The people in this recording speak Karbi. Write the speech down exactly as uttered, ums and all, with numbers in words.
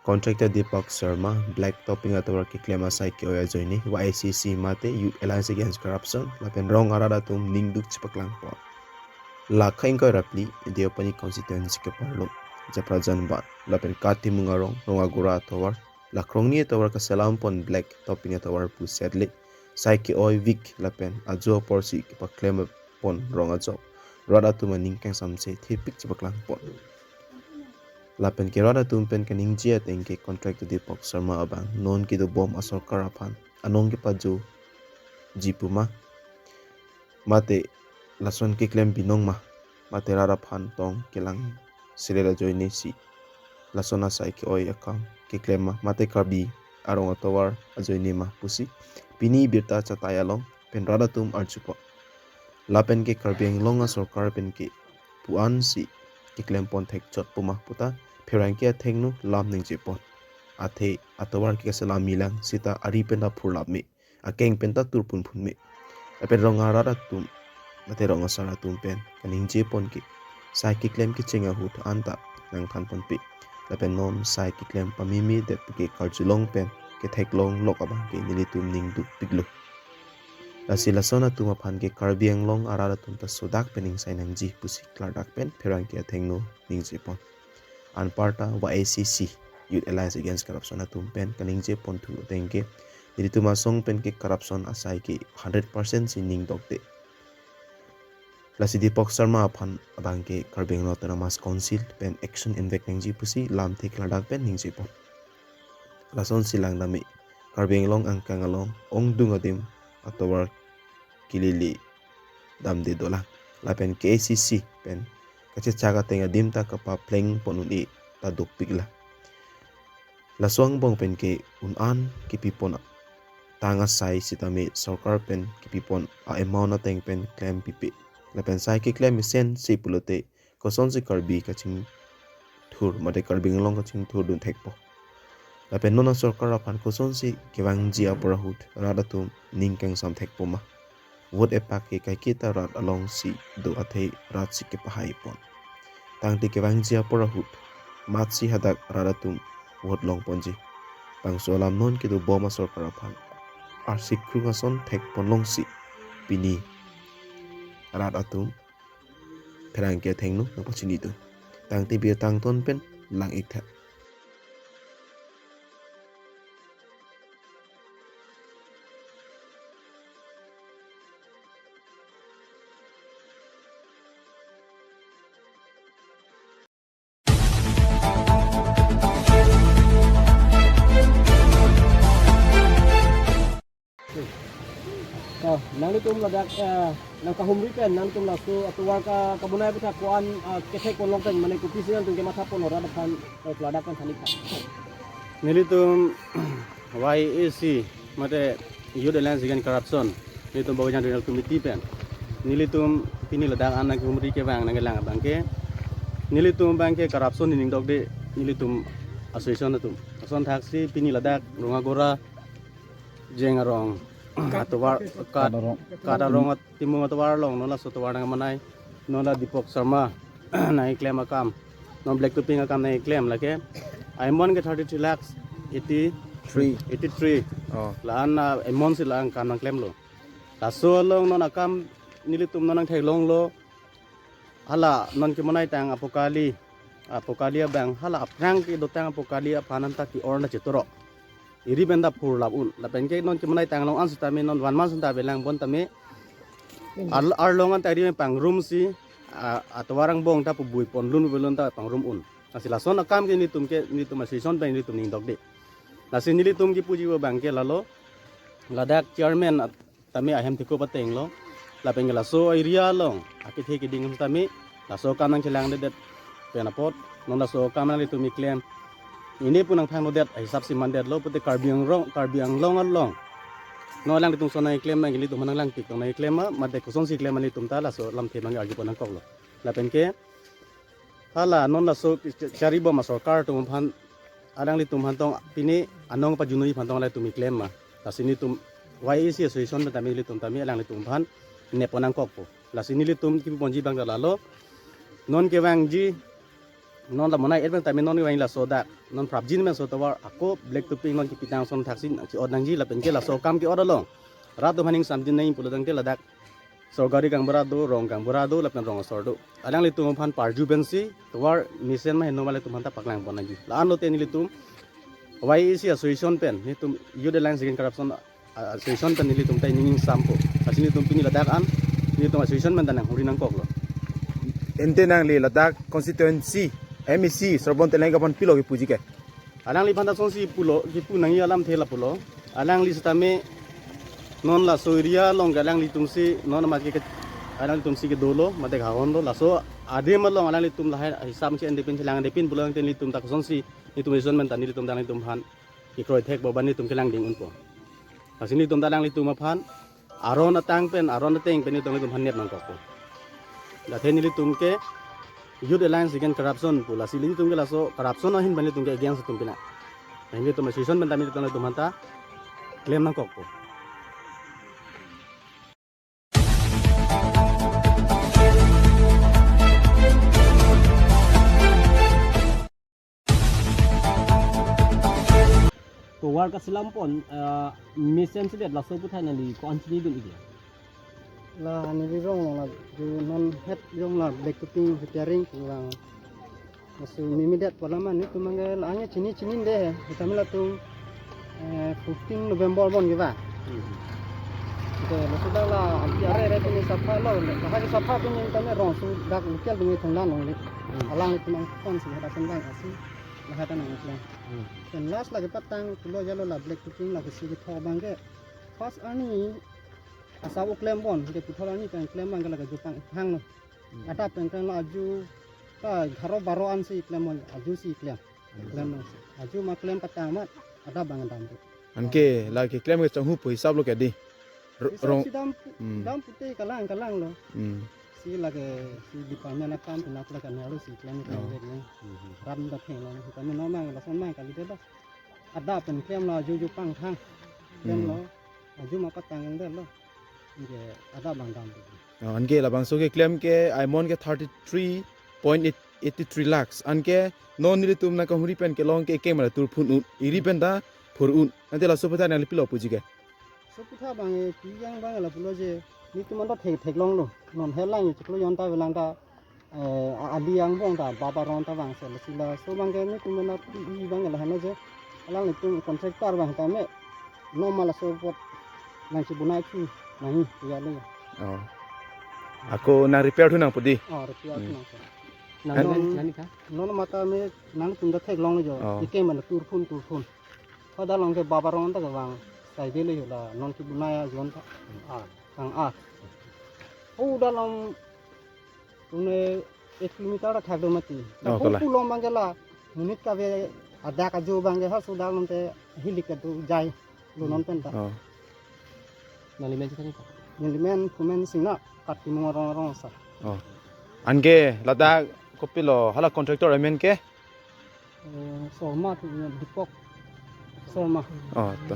Contractor Deepak Sharma black topping atovar keklem asai ke-oi ajoine Y A C C mate Youth Alliance Against Corruption lapen rong arat atum ningduk chepaklangpon. Lakha ingkoi ra phli Deopani constituency keparlo Japrajan Bat lapen Katimung arong Rongagora atovar la krongni atovar kaselampon black topping atovar pusetle sai ke-oi vik lapen ajo aporsi kepaklempon rong ajok rat atum aning kangsamse thepik chepaklangpon. Lapen ke rat atum pen kaningje ateng ke contractor Deepak Sharma abang non kedobom asorkar aphan anong kepajoji puma mate lason keklem binong ma mate rat aphan tong kelang selet ajoine si lason asai ke-oi akam keklem ma mate Karbi arong atovar ajoine ma pusi pini birta chatai along pen rat atum arjupon. Lapen ke Karbi Anglong asorkar pen ke pu-an si keklempon thekchot puma puta pherangke athengno lam ningjepon. Athe atovar ke kaselam milang sita ari penta phurlap me, akeng penta turpun phun me. Lapen rong arat atum mate rong asar atum pen kaningjepon ke sai keklem kecheng ahut anta nangthanponpe. Lapen non sai keklem pameme det ke karjulong pen ketheklonglok abang ke nelitum ningdukpiklo. Lasi lason atum aphan ke Karbi Anglong arat atum ta sodak pen ingsai nangji pusi klardak pen pherangke athengno ningjepon. Anparta Y A C C Youth Alliance Against Corruption atum pen kaningjepon thu ateng ke nelitum asong pen ke corruption asai ke hundred percent si ningdokde. Lasi Deepak Sharma aphan abang ke Karbi Anglong Autonomous Council pen action invek nangji pusi lamthe klardak pen ningjepon. Lason si lang dame Karbi Anglong angkang along ongdung adim atovar kelele damde dolang. Lapen K A C C pen kachechak ateng adim ta kapaplengpon un-e ta dukpikla. Laso angbong pen ke un-an kepipon tang asai sitame sorkar pen kepipon a-amount ateng pen klempipe. Lapen sai keklem mesensi pulote kosonsi Karbi kachingthur mate Karbi Anglong kachingthurdun thekpo. Lapen non asorkar aphan kosonsi kevangji apor ahut rat atum ning kangsam thekpo ma. Vote epak ke kaiketa rat alongsi do athe rat si kepahaipon. Tangte kevangji apor ahut matsi hadak rat atum vote longponji. Bangso alam non kedobom asorkar aphan arsikrung ason thekpon longsi pini rat atum pherangke athengno nangpachinidun. Tangte birta angton pen lang-ik tha. Oh, nanglitum ladak, eh, nangkahumri pen, nanglitum laso atovar ka, kabonai aphuthak ko-an, eh, kethekpon long pen, mane kopisi nanglitum kemathapon rat aphan, eh, ladak pen than-ik tha. Nelitum Y A C, mate Youth Alliance Against Corruption, nelitum Bokajan Regional Committee pen. Nelitum pini ladak an nangkahumri kevang nangkelang abang ke. Nelitum abang ke corruption ningdokde nelitum association atum. Lason thaksi pini ladak Rongagora Jeng arong atovar Kat, Kat arong. Kat arong at-, Timung atovar along non laso atovar nangmanai. Non la Deepak Sharma nangkeklem akam. Non black topping akam nangkeklem lake. A-amount ke thirty-three lakhs eighty, Three. Eighty-three. Oh. La-an, ah, amount si la-an akam nangklemlo. Laso along non akam nelitum non nangtheklonglo. Hala non kemanai tang apo kali, apo kali abang hala aphrang kedotang apo kali aphan anta ke-or na chetorok. Eri penta phurlap un. Lapen ke non kemanai tang along an sitame non one month sita avelang bon tame. Ar, arlong anta eri pangrum si, a, atovar angbong ta pubuiponlun puponlun ta pangrum un. Lasi lason akam ke nelitum ke nelitum association pen nelitum ningdokde. Lasi nelitum kepuji abang ke lalo. Ladak chairman at-, tame ahem thekup atenglo. Lapen ke laso area along akethe keding tame laso akam nangchelangledet pen apot non laso akam nanglitum keklem. Ini pu nangphanglodet ahisap si mandetlo pute Karbi Anglong, Karbi Anglong along. Non alanglitum ason nangkeklem nang ilitum nanglang tik tong nangkeklem ma, mate kosonsi keklem nanglitum ta laso lamthe abang arjupon nangkoklo. Lapen ke hala non laso charibom asorkar atum aphan alanglitum aphan tong pini anong pajunoi aphan tong alanglitum keklem ma. Lasi nelitum Y A C association tame ilitum tame alanglitum aphan nepon nangkokpo. Lasi nelitum kepiponji abang ta lalo. Non kevangji Non la monai et pen tame non kevang laso dak non prapjin men so tovar ako black topping non kipitang ason thaksi ki-ot nangji lapen ke laso akam ke-ot along rat atum aphan ingsamjin nangji pulo tangte ladak sorkari gaonbura do, rong gaonbura do lapen rong asor do. Alanglitum aphan parju pensi tovar mesen ma heno ma ilitum aphanta paklang pon nangji. La-an lote nelitum Y A C association pen, nelitum Youth Alliance Against Corruption, ah, association pen nelitum ta ning ingsampo. Lasi nelitum pini ladak an nelitum association pen ta nanghuri nangkoklo. Ante nangli ladak constituency M A C Sarbon Telang aphan pilo kipuji ke? Alangliphan ta lasonsi pulo, kipu nangji alamthe la pulo. Alangli setame non laso area along ke alanglitumsi non amat ke alanglitumsi kedolo mate hahon lo, laso adim along alanglitum lahai hisap si ende pin chelang ende pin pulo tangte nelitum ta kosonsi nelitum association pen ta nelitum ta nelitum aphan kekroi thek boban nelitum kelang ding unpo. Lasi nelitum ta alanglitum aphan aron atang pen, aron ateng pen nelitum nelitum aphan nep nangkokpo. Dak athe nelitum ke Youth Alliance Against Corruption pu, lasi nelitum ke laso corruption ahin pen nelitum ke against atum pina. Nelitum association pen ta nelitum nelitum aphanta klem nangkokpo. Tovar kasilam pon, eh, mesen sedet laso aputhak nangli ko-an chinidun iklo? La neli rong la ju non het jong la black topping repairing pulang. Laso mimidet pola mane tum angke la angke chini chinide, tame latum, eh, fifteen November bon kevang. Hmm. Ke laso dak la anti are re tumi sapha lo, lahai sapha tumi tame rong su dak local tumi thonglan longle. Hmm. Alangtum angkon si hadasan bang asi, lahai ta nangklang. Hmm. Pen last lake patang pulo jalo la black topping lake si ketho abang ke. First arni asap oklem pon, ke puthot arni pen klem abang ke lake jupang hang lo. Hmm. Adap pen klem lo aju ta egharo baro an si klem pon, aju si klem. Hmm. Klem lo. Aju ma klem patang amat adap abang dam tu. Anke lake klem ke changhu pu hisap lo ke di. R-, Hisap rong si dam pu-, Hmm. dam pute kalang kalang lo. Hmm. Si lake si department akam pen lake nang lo si klem klem Oh. ke ni. Hmm. Ram da theng lo. Kami no mang lason mang kali de ba. Adap pen klem lo aju jupang thang. Klem Hmm. lo. Aju ma patang yang de lo. Anke adap abang dam tu. Oh, anke labangso keklem ke amount ke thirty three point eight three lakhs. Anke non nelitum nangkahuri pen kelong ke ekeng mala turphun un. Iri pen ta phur un. Ante laso aputhak nangli pilo puji ke? Laso aputhak abang, eh, pi yang abang la pulo je. Nelitum anta thek theklong lo. Non helang ye chiklo yon ta velang ta, eh, a-, ali angbong ta baba ron ta vangse lasi laso abang ke nelitum anta pi abang la heno je. Alanglitum contractor abang tame. Normal laso apot nangchibunai thu nangji ya le. Oh. Ako nang repair thu nangpo di. Oh, repair thu Hmm. nangpo. Nang An- non, nani ka? Non mata me nangtum ta theklong lo jo. Oh. Ekeng mala turphun turphun. Pada along ke baba ron ta kevang. Sai de le jo la non kibunai ajon ta. Ah, kang ah. Oh, dak along tune ek kilometer ta thak do mati. Oh, Dak kalang. Pu along abang ke la. Monit kave adak aju abang ke ha sudah along te hilik ke tu jai. Lo non pen ta. Oh. Nangli men si tani ka? Neli men Phumen Singnar, Katimung arong arong asar. Oh. Anke ladak kopilo hala contractor amen ke? Eh, Sharma tu, eh, Deepak Sharma. Oh, to.